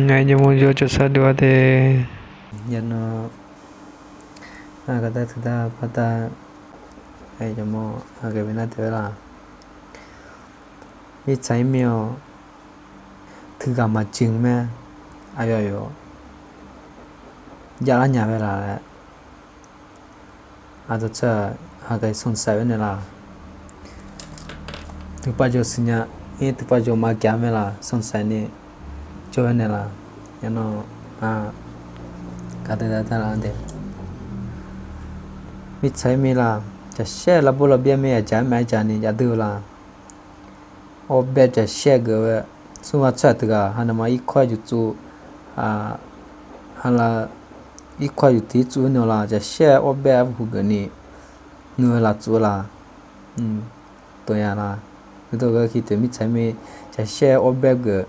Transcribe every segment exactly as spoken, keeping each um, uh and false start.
Ngaq-euq nyamawr jawr cawqsar dov-a de. Yanan, aqgaf dar teuq dar par dar, jawrmawr aqghae bi nar taef-aer laq. Mirtsaq-ir mir-awr, teughaq maqjeq mae, aqyawf aqyawf javlar nya-aer laq laer, aqdawq tsawrhaq haqghae sanqsaq-aer naeqlaf. Teupav jawq siqnya-ir, teupav jawq maqgaq mae laq, sanqsaq ni jawr-aer naeqlaf. Yanan, aqgaf dar dar laq-a de. Mirtsaq-ir mir laq, jaqshaer lavbor lavbyav mir yaqjaq-aer maqaer jaq ni jav deur-eu laq. Awr baer jaqshaer geuf-eu, smrma tsawrhaq teughaq hanaema irkawr-aer juq tsov, halav irkawr-aer juq tiq-ir tsov-aer naeq-awq laq, jaqshaer awr baer arhuq geuf ni nui-eu laf tsov-eu laq. Dawq ya laq, heudawq ghae ki taef mirtsaq-ir mir, jaqshaer awr baer geuf,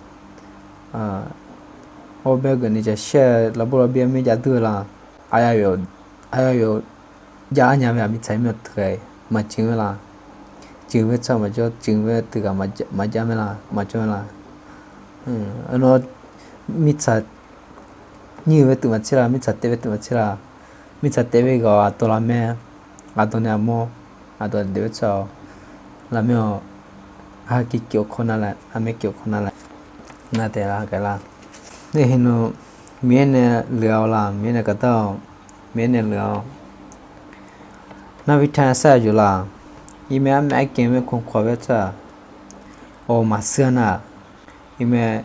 awr baer geuf ni jaqshaer lavbor lavbyav mir jav deur-eu laq. Aqyawf aqyawf javlar nya mae-aq, mirtsaq-ir mir-awr teughaq maqjeq-aer laq. Jeq-eu baer tsawrhaq maqjawr, jeq-eu baer teughaq maqjav mae laq, maqjawr mae laq. Arnawr mirtsaq nyir-eu baer teuv maqtser laq, mirtsaq taef baer teuv maqtser laq. Mirtsaq taef baer ghaq-awq, aqdawq laqmae, aqdawq nae aqmawr, aqdawq daef baer tsawrhaq-awq, laqmae-awq, aqhar ki kif-awr kawr nar laer, aqmaer kif-awr kawr nar laer, nar taef laf ghae laq. Nae heunawq, Miqyaer nae lef-awq laq, Miqyaer nae gaqdar-awq, Miqyaer nae lef-awq. Narvir tae sar-eu yawqlaf, irmaer armaer arkaeq-eu maer kawqkawq baer tsawrhaq, awq maqshir-a nar, irmaer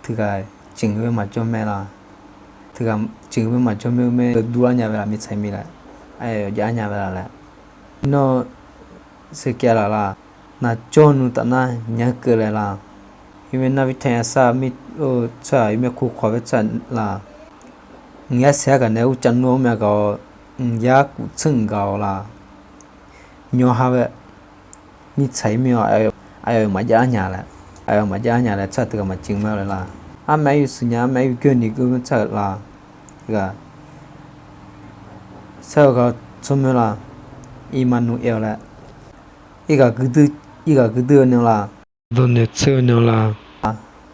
teughaq jeq-eu baer maqjawr mae laq. Teughaq jeq-eu baer maqjawr mae-eu maer dovlar nya mae laq, mirtsaq-ir mir laer, aqyawf javlar nya mae laq laer. Nawr, seqkav laf laq, naqjawr nuitaf nar nya keuvle laq. Irmaer narvir tae sar mir-eu tsawrhaq, irmaer kawqkawq baer tsawrhaq laq. Mq yar saeq-aer gaq nae ur cav nmr-awr myav gaq-awq, mq yar kuf tseurmq gaq-awq laq. Nymr har bae, mirtsaq-ir mir-awr, aqyawf maqjav-ar nya laer, aqyawf maqjav-ar nya laer tsawrhaq teughaq maqjeq mae-awr laer laq. Armaer yawshuif nya, armaer yawgeur ni geur-eu tsawrhaq laq. Teughaq sar-eu ghaq tsawrmyanr laq, Immanuel laer, irghaq guirdui-eu nae laq, dawq noeqtseur-eu nae laq.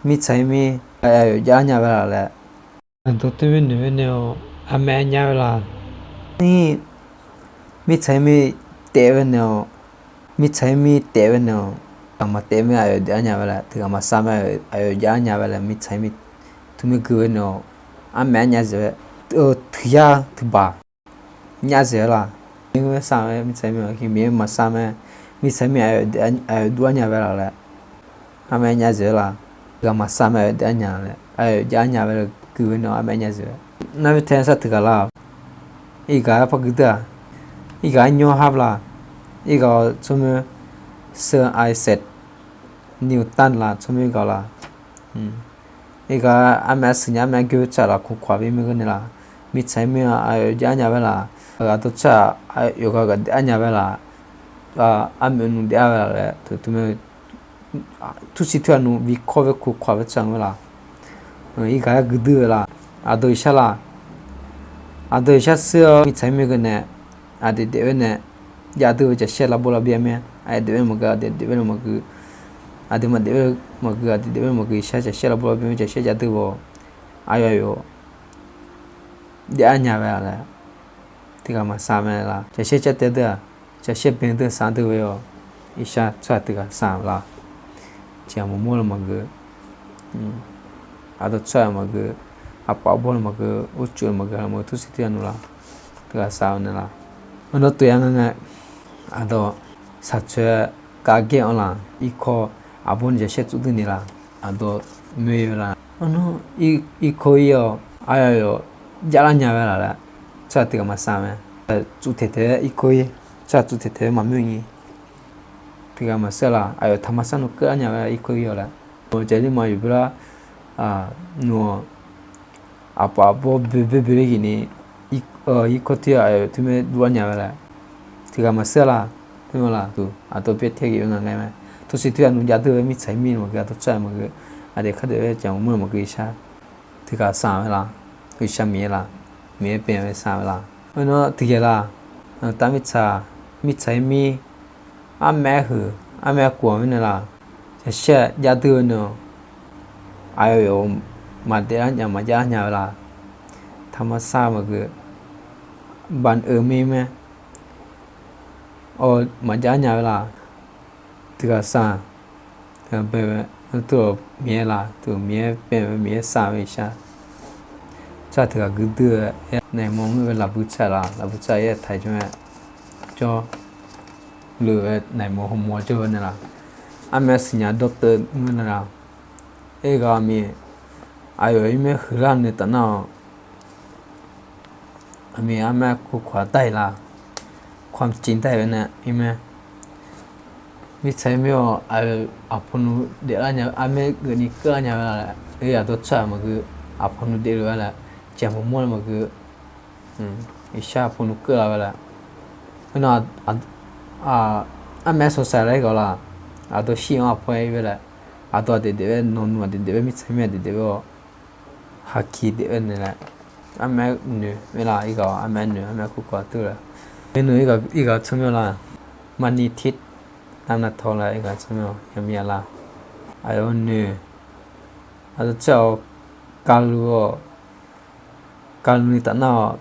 Mirtsaq-ir mir, aqyawf jav-ar nya bae laq laer, aqdawq teu bae noeq bae nae-awq, armaer nya bae laq. Mirtsaq-ir mir taef bae nae-awq, mirtsaq-ir mir taef bae nae-awq, ghaq maqtaef mae aqyawf daef-ar nya bae laq, teughaq maqsar mae aqyawf jav-ar nya bae laq, mirtsaq-ir mir teu maer gui bae nae-awq, armaer nya zaeq bae, teuqyar teuqbaq nya zaeq-ar laq. Mirkhanq sar mae, mirtsaq-ir mir-a, Miqyaer maqsar mae, mirtsaq-ir mir aqyawf dov-ar nya bae laq laer, armaer nya zaeq-ar laq. Ghaq maqsar mae aqyawf daef-ar nya laer, aqyawf jav-ar nya bae laq gui bae nae-awq, armaer nya zaeq-ar. Narvir tae sar teughaq laq, irghaq-aer par guirdui-aq, irghaq-aer nymr har laq, irghaq-awr tsawrmyanr Sir Isaac Newton laq, tsawrmyanr irghaq laq. Irghaq armaer arsiq nya, armaer geur tsawrhaq laq, kawqkawq-aq bi maer geur nae laq, mirtsaq-ir mir-a, aqyawf jav-ar nya bae laq, aqdawq tsawrhaq yawqghaq ghaq daef-ar nya bae laq, armaer nmr daef-ar bae laq laer teu teu mae, tursiq teughaq nmr bi kawr bae kawqkawq bae tsawrhaq-anr bae laq. Irghaq-aer guirdui-eu laq, aqdawq iqshar laq, aqdawq iqshar shir-awr mirtsaq-ir mir geur nae, aqdui daef bae nae, jav dui-eu jaqshar lavbov lavbyav mir-a, aqyawf daef bae maqgui, aqdui daef bae maqgui, aqdui maqdaef bae maqgui, aqdui daef bae maqgui, iqshar jaqshar lavbov lavbyav mir jaqshar jav dui baw, aqyawf yawf daef-ar nya bae laq laer, teughaq maqsar mae laq. Jaqshar car tae dui-aq, jaqshar bae dui-aq sar dui bae-awq, iqshar tsawrhaq teughaq sar laq. Jeq aqmawq mawr-eu maqgui, aqdawq tsawrhaq maqgui, aqpaf bawr-eu maqgui, urcuf-eu maqgui, aqmawq tursiq teughaq nmr laq, teughaq sar-eu nae laq. Arnawr tof ya nga ngae, aqdawq shaqcoeq-aer kavgaer-anr laq, irkawr aqbawr ni jaqshar tsuf dui ni laq, aqdawq moe-eu laq. Arnawr irkawr ir-awq, aqyawf yawf javlar nya bae laq laer, tsawrhaq teughaq maqsar mae, tsuf taeq taeq-aer irkawr ir, tsawrhaq tsuf taeq taeq-aer maqmoer nyi, teughaq maqsar laq, aqyawf taq maqsar nmr keuvlar nya bae irkawr ir-awq laer, aqjeq ler ma yawqbeu lar, nmr-awq, aqpaf aqbawr boe boe boe ler gif ni, irkawr teughaq aqyawf teu maer dovlar nya bae laq, teughaq maqsar laq, teu ma laq, aqdawq byaer tae gif-eu nga ngae mae, tursiq teughaq nmr jav dui-eu mirtsaq-ir mir maqgui, aqdawq tsawrhaq maqgui, aqdui khardaef bae jaq mawr mawr-eu maqgui iqshar, teughaq sar-eu mae laq, iqshar Miqyaer laq, Miqyaer bae-eu bae sar-eu mae laq. Arnawr teughaq laq, taf mirtsaq, mirtsaq-ir mir, armaer heuq, armaer kov-aq mirnae laq, jaqshar jav dui-eu nae-awq, aqyawf yawf maqdaef lar nya maqjav lar nya-eu la. Taqmaqsar maqgeu, baq-eu mir mae, awq maqjav nya-eu la. Tiq ghaq sar, tiq ghaq bae-eu, tov-awq Miqyaer la, tov-awq Miqyaer bae-eu, Miqyaer sar-eu iqshar. Tsawrhaq tiq ghaq guirdui-eu, naeq mawr ngeur-eu lafbui tsawrhaq la, lafbui tsawrhaq-aer taq-aer jawr-aer jawr, luf-eu naeq mawr hawmawr jawr-eu nae la, armyav siqnya dawrteuv ngeur nae la, aer ghaq-eu mir, aqyawf-euq irmaer huiqlar nuitaf nar-awq. Aqmir armaer kurkawq-a dar-iq la, ความจริง dar-iq-eu nae irmaer, mirtsaq-aer mir-awr aqyawf aqpoeq nuv daeflar nya, armaer geufni keuvlar nya-eu la laer, aqdawr tsawrhaq maqgeu, aqpoeq nuv daefluf-a laer, jaqmawr mawr-eu maqgeu, iqshar aqpoeq nuv keuvlar-a laer, armaer sawqsaq laer ghaq la, aqdawr shir-anr aqpoeq-aer ir-aer laer, aqdawr aqdaeq daef-aer nawnuv aqdaeq daef-aer mirtsaq mir aqdaeq daef-aer-awr, haki daef-aer nae laer, armaer noeq-aer la, ir ghaq-awr armaer noeq, armaer kurkawq-a teuv laer, noeq-aer noeq, ir ghaq tsawrmyanr la, maqni tir, navnav taw laer ir ghaq tsawrmyanr yamir-a la, aqyawf noeq, aqdawr tsawrhaq-awr, kavluf-awq, kavluf nuitaf nar-awq,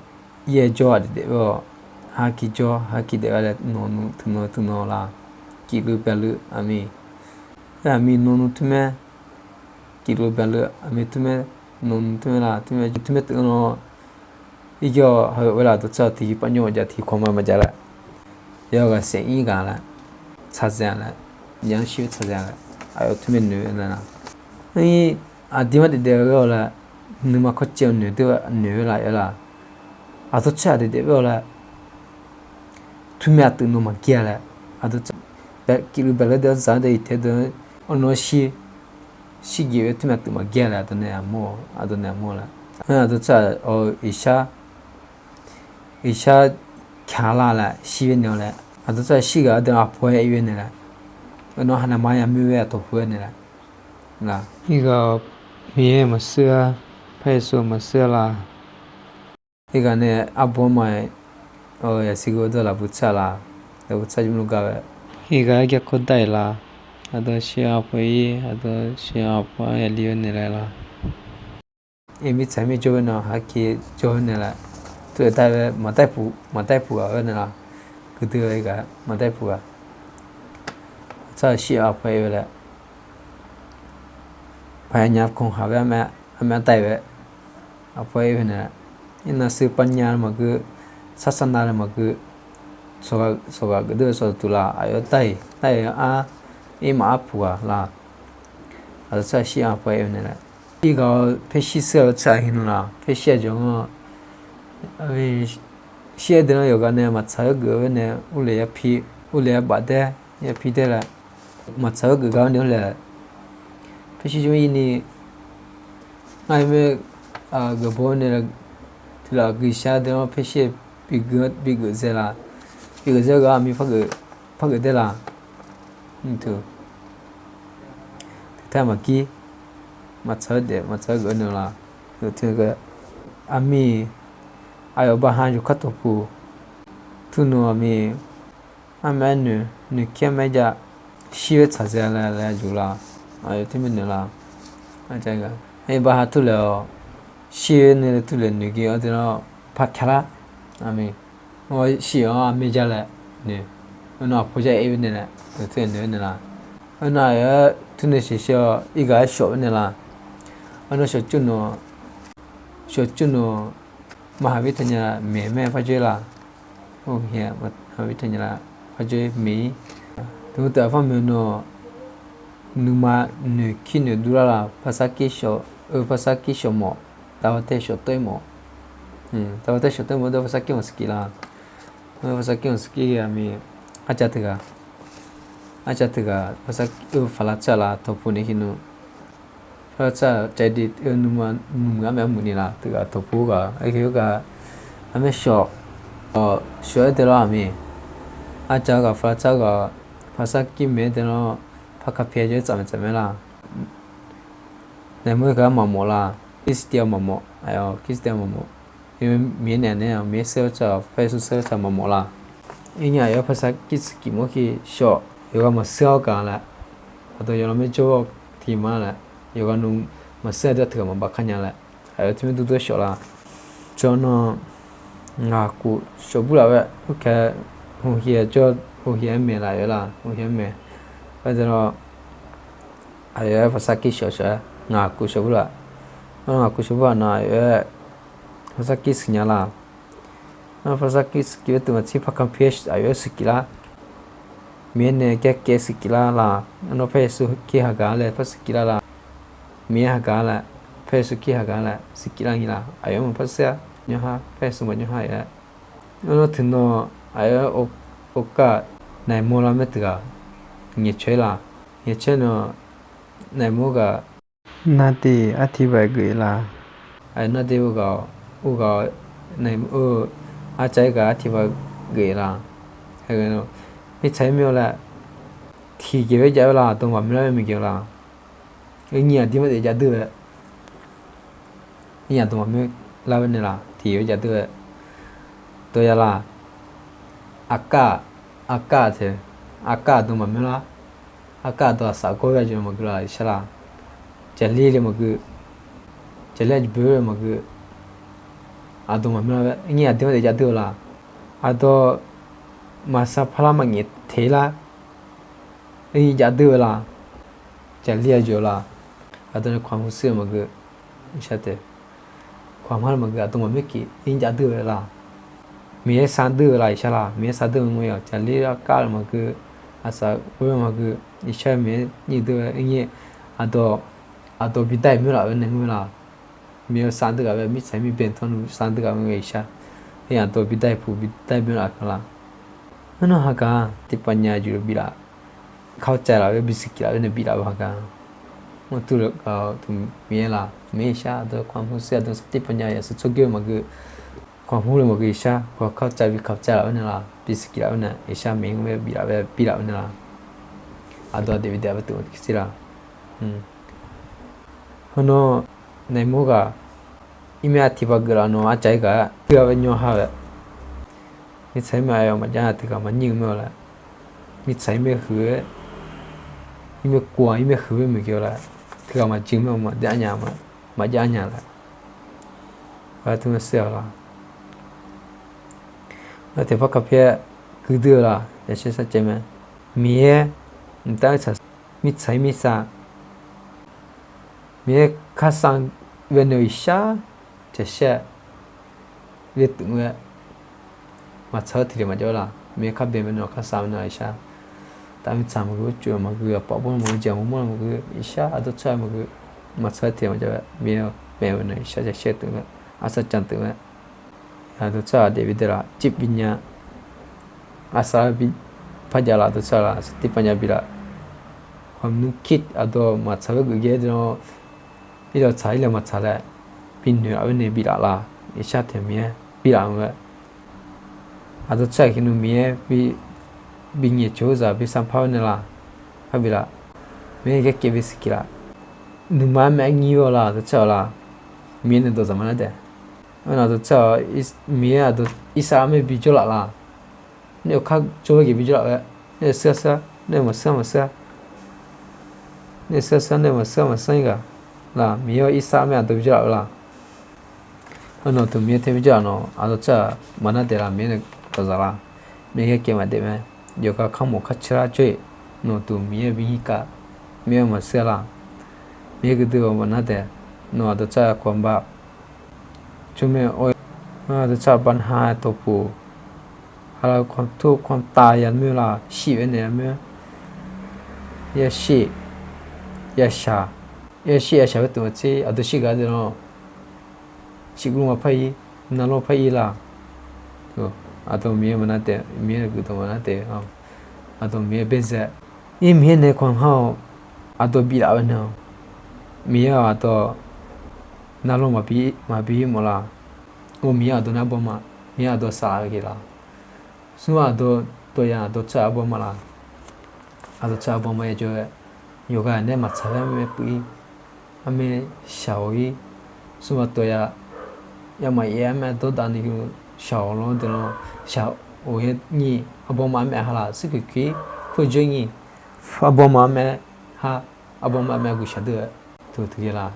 yaer jawr aqdaeq daef-aer-awr, haki jawr haki daef-aer laer nawnuv teunav teunav la, kifluf byaqluf aqmir, aqmir nawnuv teumaer, kifluf byaqluf aqmir teumaer, nawnuv teumaer la, teumaer teumaer teuv-anr-awr, irjawr-awq, heu-eu laer aqdawr tsawrhaq tiqyir par nymr maqjav tiqkawq ma maqjav laer, yawqghaq saef-ir ghaq laer, tsaqzaeq laer, nya-anr shir-aer tsaqzaeq laer, aqyawf teumaer noeq-aer nae la, ir aqdirmar daefdaef-eu ghae-awq laer, nuima kawrcaev-eu noeq deur noeq-aer la-aer la, aqdawr tsawrhaq daefdaef baer-awq laer, teumaer aqtuf nawq maqgir-a laer, aqdawr tsawrhaq kifluf byaqluf deuq-anr zaq-anr deuq iqtae deuq-anr, arnaw shir, shirgeuf-aer teumaer aqtuf maqgir-a laer aqdawr nae aqmawr-awq, aqdawr nae aqmawr laer, aqdawr tsawrhaq-awq iqshar, iqshar kaq lar laer shir-aer naeq-awq laer, aqdawr tsawrhaq shir ghaq-anr deuq-anr aqpoeq-aer ir-aer nae laer, arnaw haqnaeq ma yamir-aer aqtawq pu-aer nae laer, ir ghaq-awq, Miqyaer maqshir-a, par Yeqsur maqshir-a la. Ir ghaq nae arbo-anr ma, yasiq ghoe dawr lafbui tsar la, lafbui tsar jmrluf gar-aer, ir ghaq-aer garkawv dar-iq la, aqdawr shir-anr aqpoeq ir, aqdawr shir-anr aqpoeq-aer yali-aer naeq laer la. Ir mirtsaq mir jawr-aer nae, haki jawr-aer nae laer, tov-aer dar-aer maqdaer puq, maqdaer puq ghaq-aer nae la, guirdui-aer ghaq maqdaer puq ghaq, tsawrhaq shir-anr aqpoeq ir-aer laer, paqya nya kanq haq-aer armyav daef-aer, aqpoeq ir-aer nae, irnav shuir pavnya maqgeu, sarsar nav laer maqgeu, sawqghaq geufdov-eu sawqtuq la, aqyawf dar-iq dar-iq-anr ar, ir maqar puq ghaq la. Aqdawr tsawrhaq shir-anr aqpoeq ir-aer nae laer, ir ghaq-awq, paershir shir-eu tsawrhaq heunaeq la, paershir aqjeq-anr, shir-aer deuq-anr yawqghaq nae maqtsaq-eu geuf-aer nae, urler ya pi, urler ya baf daer, ya pi daer laer, maqtsaq-eu geuf gar-awr nae-anr laer, paershir jmr ir ni, ngar-aer mae, geufbaw-aer nae, tiq laf guishar deuq-anr paershir-aer bi geuf zae la, bi geuf zae-eu ghaq aqmir par geuf daer la, tiq taer maqgir, maqtsaq-eu daef maqtsaq-eu geuf-aer nae la, aqmir, aqyawf baqha yawqkar tawqpuq, tuvnuq aqmir, armyav noeq noeqkir armyav jav, shir-aer tsaqzae laer laer juq la, aqyawf teumirnae la, baqha turlaeq-awq, shir-aer nae turlaeq noeq gir-awr deuq-anr par kar lar, aqmir, shir-anr armyav jav laer noeq, arnav aqpoeq jar-aer ir-aer nae laer, noeq teunaeq noeq-aer nae la, arnav aqyawf-aer tuvnuq sheuqsheuq-awr ir ghaq-aer shawf-aer nae la, arnav shawqcur nawq, shawqcur nawq, maqhaq bi taqnya maeq mae par joer la, maqhaq bi taqnya la, par joer maeq-ir, deuq taf-aer par maeq nawq, nuima noeqkir noeqdur lar la, paqsarkir shawq-eu paqsarkir shawq mawf, taqpaq tae shawq tov-ir mawf, taqpaq tae shawq tov-ir mawf-eu deuq paqsarkir maqsiq kif la, paqsarkir maqsiq kif-a mir, arcav teughaq, arcav teughaq paqsarkir-eu faqlar tsar la tawqpuq nae hir nmr, faqlar tsar caevdui teu nuima nuimuiq armyav muiqni la, teughaq tawqpuq ghaq aerkeuv-eu ghaq, armyav shawq, shawq-aer deuq lar-aq mir, arcav-eu ghaq faqlar tsar ghaq, paqsarkir maeq-aer deuq lar, par kapyaer jawr-aer tsaf maeq tsaf mae la. Naeq mawr-eu ghaq maqmawf la, Kirstian maqmawf, aqyawf Kirstian maqmawf. Miqyaer naeq nae-aq Miqyaer shir-eu tsawrhaq, Kali Yeqsur shir-eu tsawrhaq maqmawf la. Irnya aqyawf-aer paqsarkir siqkif mawr ki shawq, yawqghaq maqshir-awr gaq laer, aqdawq yawqlanr maer jawr-awr tiq ma laer, yawqghaq nmr maqsir aqdui teughaq maqbav kar nya laer, aqyawf teumirnae dur dur shawf la. Jawr nan ngaq kuf shawq bur laf-aer, urkae, hmqhiq jawr hmqhiq-aer maeq laf yawf la, hmqhiq-aer maeq. Aer deuq lawr, aqyawf-aer ภาษาอังกฤษ shawq shawq-aer ngaq kuf shawq bur laf. Ngaq kuf shawq bur laf nan aqyawf-aer ภาษาอังกฤษ siqnya la. Nar ภาษาอังกฤษ siqkif-aer teu maqtsir พระคัมภีร์ aqyawf-aer siqkif lar. Miqyaer nae kaekaev siqkif lar la. Arnawr par Yeqsur kir hageuf-a laer par siqkif lar la. Miqyaer hageuf-a laer, par Yeqsur kir hageuf-a laer siqkif lar ngi la. Aqyawf-anr maqpar sir-a, nymrha par Yeqsur maqnymrha-aer. Arnawr teunan aqyawf-aer โอกาส naeq mawr lar mae teughaq ngaeqcae la. Ngaeqcae nan naeq mawr ghaq, nardev artiv baq geuf la. Aqyawf nardev ur ghaq, ur ghaq, naeq-eu arcav-aer ghaq artiv baq geuf la. Mirtsaq-aer mir-awr laer tiqjeq-aer jav-aer la, dawq maqmyar lar-aer maeq geuf la. Nyiq aqdir mardaef jav deur-aer, nyiq aqdawq maqmyar lar-aer naeq la, tiqjeq-aer jav deur-aer dawq ya la. Aqkav, aqkav te, aqkav aqdawq maqmyar lar. Aqkav aqdawq aqsaf gawr-aer aqjeq maqgeu la, iqshar la. Jaqlir le maqgeu, jaqlir aqjeq boe-aer maqgeu, aqdawq maqmyar lar-aer, nyiq aqdir mardaef jav deur-eu la. Aqdawq maqsar parlar maqngaeq teq lar, nyiq jav deur-eu la. Jaqlir aqjeq la. Aqdawq nae kawq hmq sir-eu maqgeu, iqshar te, kawq hmq-aer maqgeu, aqdawq maqmyar keq nyiq jav deur-eu la. Miqyaer sar deur-eu la, iqshar la. Miqyaer sar deur-eu ngae-awq, jaqlir aqkav-eu maqgeu, aqsaf gawr-aer maqgeu, iqshar Miqyaer nyiq deur-aer nyiq, aqdawq, aqdawq bidar-iq myoer laf-aer nae mr la. Miqyaer sar deur ghaq-aer mirtsaq-aer mir bae tanr nu sar deur ghaq-aer ngae iqshar, aqdawq bidar-iq puq bidar-iq myoer laf-eu la. Arnan hagar tiqpavnya juq-eu biflaf, เข้าใจ laf-aer bisiqkif laf-aer nae biflaf-eu hagar, mr tur le gaq-eu teu Miqyaer la. Miqyaer iqshar aqdawq kawq hmq sir aqdawq sar tiqpavnya yaqsur tsawrgeur-eu maqgeu, kawq hmq le maqgeu iqshar kawq เข้าใจ bi เข้าใจ laf-aer nae la, bisiqkif laf-aer nae iqshar Miqyaer-anr biflaf-aer biflaf-eu nae la. Aqdawq aqdaeq bidaq-eu teu-a sir la. Hawr nawr, naeq mawr ghaq, irmaer aqtiq baq geuf laf nawq arcav-aer ghaq-aer, deur-a bae nymr ha-aer, mirtsaq-aer mae-a maqjav-a teughaq maqnyir-eu mae-a laer, mirtsaq-aer mae huiq-aer, irmaer kov-a irmaer huiq-aer maeq geu-a laer, teughaq maqjeq mae-a maqjav nya, maqjav nya laer, ghaq teu mae sir-a la. Nar tiqpar kaqpyaer guirdui-eu la, yaqsaer sarcaev mae. Miqyaer mqtav-aer tsaq, mirtsaq-ir mirtsav, Miqyaer kharsav baenae-euq iqshar, caqshaer, ghaetmq-aer maqtsaq-eu tiqle maqjav-a la. Miqyaer kharbae baenae-euq kharsav baenae-euq iqshar, taf mirtsaq maqgeu, urcuf maqgeu, aqpaf bawr maqgeu, jeq maqmawr maqgeu, iqshar aqdawr tsawrhaq maqgeu, maqtsaq-eu tiqle maqjav-a. Miqyaer-eu bae baenae-euq iqshar caqshaer teuv-aer, arsaq canq teuv-aer, aqdawr tsawrhaq daef bideuv laf, cif binya, arsaq-aer bi parjav laf, aqdawr tsawrhaq laf, saftir parnya bi laf, kawq nmr kir aqdawq maqtsaq-aer geuf ghae-aer deuq-anr, irlawq tsaq irlawq maqtsaq laer, bi noeq laf-aer nae biflaf la. Iqshar taeq Miqyaer biflaf-eu mae. Aqdawr tsawrhaq kheqnmr Miqyaer bi, bi nyaef ceuq-eu zaq bi sarpar-aer nae la, par biflaf. Miqyaer ghae kev bisiqkif laf. Nuima-aer mae-aer nyir-awr la, aqdawr tsawrhaq la. Miqyaer nae dawqzaq maqnar taef. Arnav aqdawr tsawrhaq, Miqyaer aqdawr irsar-aer mae bijawr laf la. Nae-euq kar jawr-aer ghae bijawr laf-aer, nae-euq suir-a suir-a, nae-euq maqsuir-a maqsuir-a, nae-euq suir-a suir-a, nae-euq maqsuir-a maqsuir-a ghaq la, Miqyaer-awr irsar mae aqdawr bijawr laf-eu la. Arnav teu Miqyaer tae bijawr laf nawq, aqdawr tsawrhaq maqnar taef la, Miqyaer nae dawqzaq la. Miqyaer ghae kev maqdaef mae. Yawqghaq kar mawf kar caer lar jawr-iq, nawq duq Miqyaer bi nyir kav, Miqyaer-eu maqsuir-a la. Miqyaer geuduq maqnar taef, nawq aqdawr tsawrhaq kawq bav, tsawrmyanr-awr, aqdawr tsawrhaq bav na-a tawqpuq, haqlaq-eu kawq tur kawq tav ya myanr la, shif-aer naeq ya myanr, yashif, yashaq, yashif yashaq-aer teu maqtser aqdawr shir gaq deuq-anr, shif guv maqpar-ir, navlawr par-ir la. Aqdawq Miqyaer maqnar taef, Miqyaer-eu guiqdawq maqnar taef, aqdawq Miqyaer baezae, ir Miqyaer nae kawq har-awq, aqdawq biflaf-eu nae-awq, Miqyaer-awq aqdawq navlawr maqbi maqbi mawf la. Or Miqyaer aqdawq nae arbawr ma, Miqyaer aqdawq saflar-eu ghae la. Smr aqdawq dawq ya aqdawq tsawrhaq arbawr ma la. Aqdawq tsawrhaq arbawr ma ya jawr-aer, yawqghaq nae maqtsaq-aer armaer puiv-ir, armaer shaq-awq-ir, smr aqdawq ya, yamaf yaef armaer dawr dav ni shaq-awq lanr deuq-anr, shaq-awq-aer nyir, arbawr ma armaer ha la, suirkuiq kuiq-ir, khoerjoer nyir, arbawr ma armaer ha, arbawr ma armaer guq shaq deuq-aer, teu teu ghae la.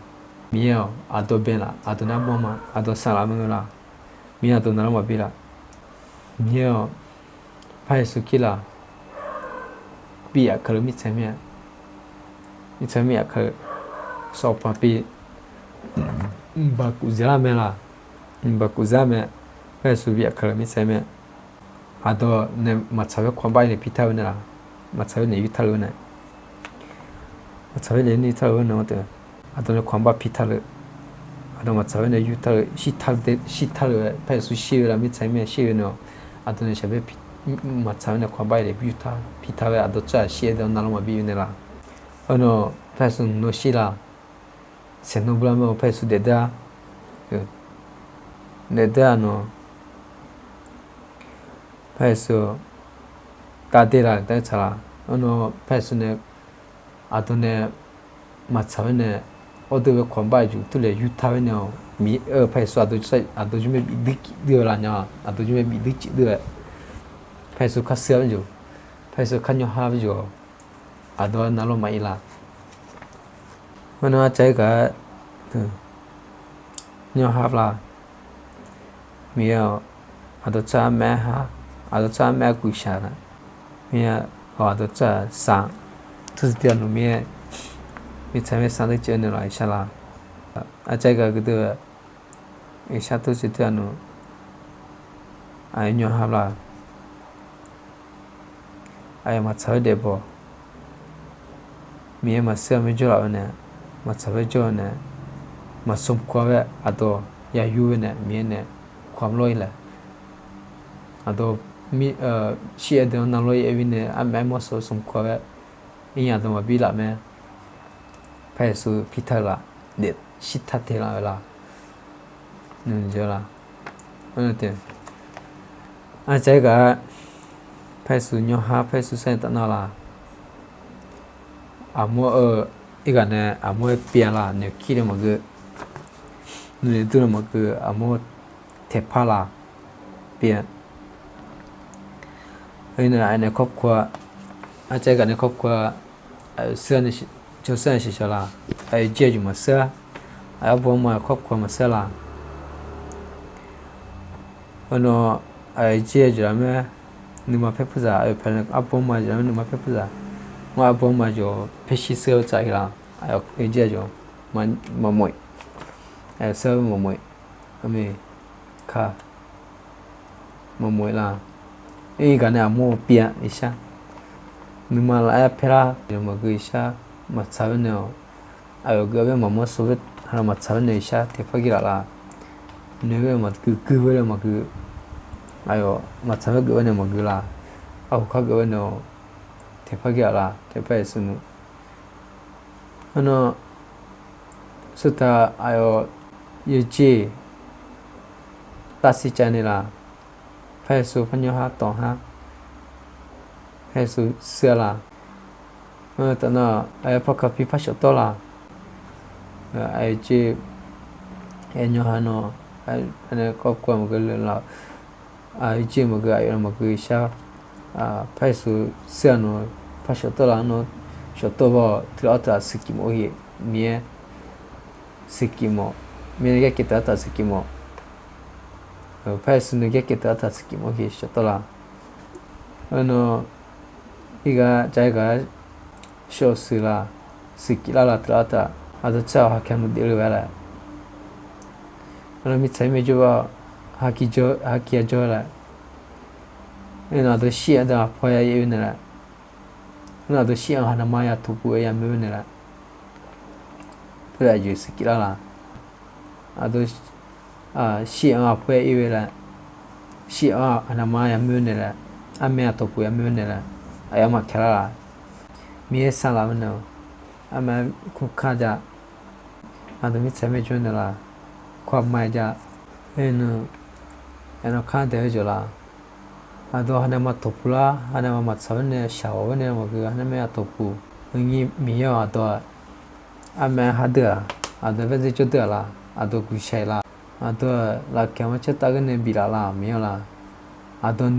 Miqyaer-awq, aqdawq bae laf, aqdawq nae armawr ma, aqdawq saqlaq ma ngeur laf, Miqyaer aqdawq navlanr maqbi laf. Miqyaer-awq, par Yeqsur Kali-aq, bi yaf keuv-eu mirtsaq mir-a, mirtsaq mir yaf keuv-eu, sawq paq pi, mqbaq kuf zaelar mae laf, mqbaq kuf zaelar mae, par Yeqsur bi yaf keuv-eu mirtsaq mir-a. Aqdawq nae maqtsaq-aer kawqbar nae pi tar-eu nae laf, maqtsaq-aer nae yur tar-eu nae, maqtsaq-aer nae yur tar-eu nae, aqdawq nae kawqbar pi tar-eu, aqdawq maqtsaq-aer nae yur tar-eu, shir tar-eu, par Yeqsur shir-eu laf, mirtsaq mir-a shir-eu nae-awq, aqdawq nae shaqbae maqtsaq-aer nae kawqbar nae yur tar pi tar-eu, aqdawq tsawrhaq shir-aer deuq navlanr maqbi yur nae laf. Aernar, par Yeqsur nawr shir laf, saeqnawr blar mae-awq, par Yeqsur daefdar-a, daefdar-a nawr, par Yeqsur tavder laf, tavder tsaq laf. Aernar par Yeqsur nae aqdawq nae maqtsaq-aer nae, awrdeuv bae kawqbar-eu jeq turlef yur tar-aer nae-awq, Miqyaer-eu par Yeqsur aqdawq jir mae bif duir cif duir-eu laf nya, aqdawq jir mae bif duir cif duir-eu, par Yeqsur kar shir-a jeq, par Yeqsur kar nyawr har jeq-awq, aqdawq navlanr maqir laf. Aernar arcav-aer gaq-aer nyawr har laf. Miqyaer-awq, aqdawq tsawrhaq armaf-aer ha, aqdawq tsawrhaq armaf-aer guiqshaq laf. Miqyaer-awq, aqdawq tsawrhaq sar, tursiq tiq ghaq nmr Miqyaer, mirtsaq mir sar deuq caev-eu nae laf, Irsaq laf. Arcav-aer gaq-aer guiqdui-eu, Irsaq tursiq tiq ghaq nmr, aqyawf nyawr har laf. Aqyawf maqtsaq-aer daefbaw, Miqyaer maqshir-a mae jawrlaf-eu nae, maqtsaq-aer jawr-eu nae, maqsmq kawq-a-aer aqdawq yayur-eu nae Miqyaer nae kawq-a lawr-ir laf. Aqdawq shir-aer deuq-anr navlawr-ir aer-ir nae armaf-aer mawr sawq-eu smq kawq-a-aer, iqnyaq dawq maqbi laf mae. Par Yeqsur pi tar-eu laf, daef shir tar te laf-eu laf. Arcav-aer gaq-aer, par Yeqsur nyawr har, par Yeqsur sar-aer taf nar laf. Aqmawr-eu, irghaq nae aqmawr-aer pyav laf, noeqkir nae maqgeu, nuinoeq dur nae maqgeu, aqmawr taeqpar laf, pyav. Aernar aqyawf nae kawrkawr-a, arcav-aer gaq nae kawrkawr-a, aqyawf shir-a nae sheuq sheuq laf, aqyawf jir-aer jeq maqshir-a, aqyawf arbo arma kawrkawr maqshir-a laf. Aernar aqyawf jir-aer jeq laf mae, nuima paer purzaq, aqyawf paer nae arbo arma jeq laf mae, nuima paer purzaq, ngar arbo arma jeq paer shir shir-eu tsaf-ir laf, aqyawf jir-aer jeq maqmof-iq, aqyawf shir-a maqmof-iq, arme ka maqmof-iq laf. Irghaq nae aqmawr pyav Irsaq, nuima laf-aer paer lar-eu maqgeu Irsaq, maqtsaq-aer nae-awq, aqyawf geuf-a bae maqmawr sov-aer, aqyawf maqtsaq-aer nae Irsaq taeqpar gir laf laf. Noeq-aer bae maqgeu, gui-aer bae maqgeu, aqyawf maqtsaq-aer geuf-aer nae maqgeu laf. Arhu kar geuf-aer nae-awq, taeqpar gir laf laf, taeqpar Yeqsur nmr. Aernar, sirtav aqyawf yawjeq tavsiq cav nae laf, par Yeqsur par nyawr har tawq har, par Yeqsur shir-a laf. Aernar taf nar, aqyawf par kaqpir par shawf tawr laf. Aqyawf jeq, aqyawf nyawr har nawr, anae kawrkawr maqgeu le laf. Aqyawf jeq maqgeu, aqyawf nae maqgeu Irsaq, par Yeqsur shir-a nawr, par shawf tawr laf nawr, shawf tawr baw, teulof-aer taf siqkif mawf-eu heq, Miqyaer siqkif mawf, Miqyaer nae garkaev taf-aer taf siqkif mawf, par Yeqsur nae garkaev taf-aer taf siqkif mawf-eu heq shawf tawr laf. Aernar, irghaq jav-aer gaq-aer shawf shuif laf, siqkif lar laf teulof-aer taf, aqdawq tsawrhaq haqkaer nmr daefle-eu ghae laf. Aernar mirtsaq-ir mae jawr-a, haqkiq-a jawr-a laf. Aernar aqdawq shir-a deuq aqpaw ya ir-eu nae laf. Aernar aqdawq shir-anr haqnav ma ya tawqpuq-aer ya moer nae laf. Teulof-aer aqjeq siqkif lar laf. Aqdawq shir-anr aqpaw ya ir-eu laf. Shir-anr haqnav ma ya moer nae laf. Armaer-aq tawqpuq ya moer nae laf. Aqyawf maqkaq lar laf. Miqyaer saqlaq-eu nae-awq, armaer kur kar ja. Aqdawq mirtsaq mae jawr nae laf. Kur aqma ja. Aernar, aqnav kar daeq-aer jawq laf. Aqdawq haqnav ma tawqpuq lar, haqnav ma maqtsaq-aer nae shaq-awq-aer nae maqgeu, haqnav mae ya tawqpuq. Aqnyir Miqyaer-awq, aqdawq-aq, armaer har deuq-aq, aqdawq baerdzer jawr deuq-aq laf, aqdawq guiqshaq-iq laf, aqdawq-aq lafkaq-anr caertav ghaer nae bif laf laf, Miqyaer-awq laf. Aqdawq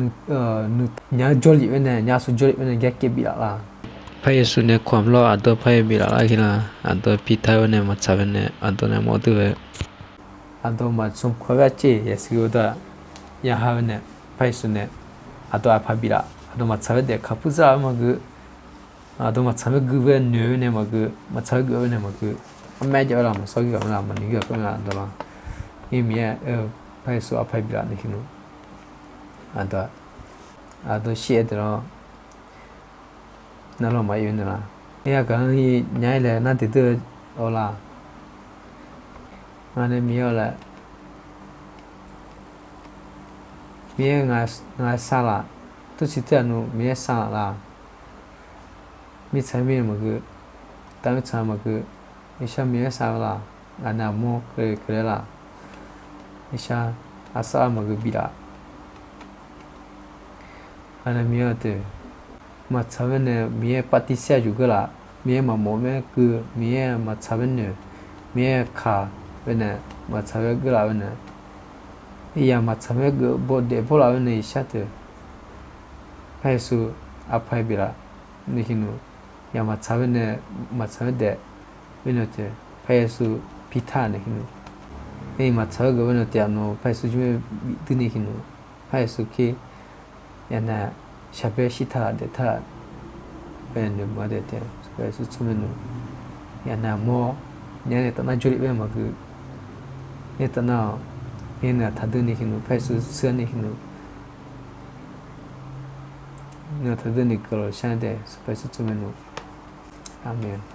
nuiq nya-aer jawrlif-aer nae, nya-eu smq jawrlif-aer nae garkaev bif laf laf. Par Yeqsur nae kamq lawr, aqdawr par-aer biflaf lar-ir nar, aqdawr Pirtar-aer nae maqtsaq baenae aqdawr nae mawr dur bae, aqdawr maqtsmq kawv-aer arcev yasiq-eu uqdaq ya ha baenae, Par Yeqsur nae aqdawr aqpaq biflaf, aqdawr maqtsaq bae daef kaqpur zar-eu maqgeu, aqdawr maqtsaq bae gui bae noeq-eu nae maqgeu, maqtsaq bae geuf-eu nae maqgeu, armaer jav-eu laf maqsawr gir ghaq ma laf, maqnoeq gir ghaq ma laf, aqdawr laq. Iq Miqyaer-eu, Par Yeqsur aqpaq biflaf nae tiqnmr, aqdawr, aqdawr shir-aer taef lawr. Navluf maqir-eu naeqlaf. Aer-a gaq-anr-ir nya-aer laer nar deuqdeuq-awr laq. Ngaq nae Miqyaer-awr laer, Miqyaer ngaq-aer sar laf. Tursiq teughaq nmr Miqyaer sar laf laq. Mirtsaq-aer mirnae maqgeu, taf mirtsaq maqgeu, Gaqshaq Miqyaer sar-eu laq. Ngaq nae aqmawr keuvle keuvle laf. Gaqshaq aqsar-eu maqgeu biflaf. Aqnae Miqyaer-eu deuq, maqtsaq baenae Miqyaer parti saer-a juq geur laf. Miqyaer maqmawf-eu mae geu, Miqyaer maqtsaq bae noeq, Miqyaer kaq baenae maqtsaq bae geur laf baenae, iqyaq maqtsaq bae geuf baw daef baw laf baenae iqshar deuq, Par Yeqsur aqpaq biflaf nae tiqnmr, yaq maqtsaq baenae, maqtsaq bae daef baenae teu, Par Yeqsur Pirtar nae tiqnmr, iq maqtsaq bae geuf baenae teu-aq nawq Par Yeqsur jir mae bif duir nae tiqnmr, Par Yeqsur kir yaq nae shaqbae shir taq laf daef taq laf baenae noeqma daef taef-a, Par Yeqsur tsawrmyanr nmr, yaq nae aqmawr, nya nae tafnar jawrlif bae maqgeu, nya tafnar-awq, nya nae taqdui nae tiqnmr, Par Yeqsur tsawrmyanr nae tiqnmr, nya taqdui nae keuvlawq shar-aer daef, Par Yeqsur tsawrmyanr nmr. Aqmeq.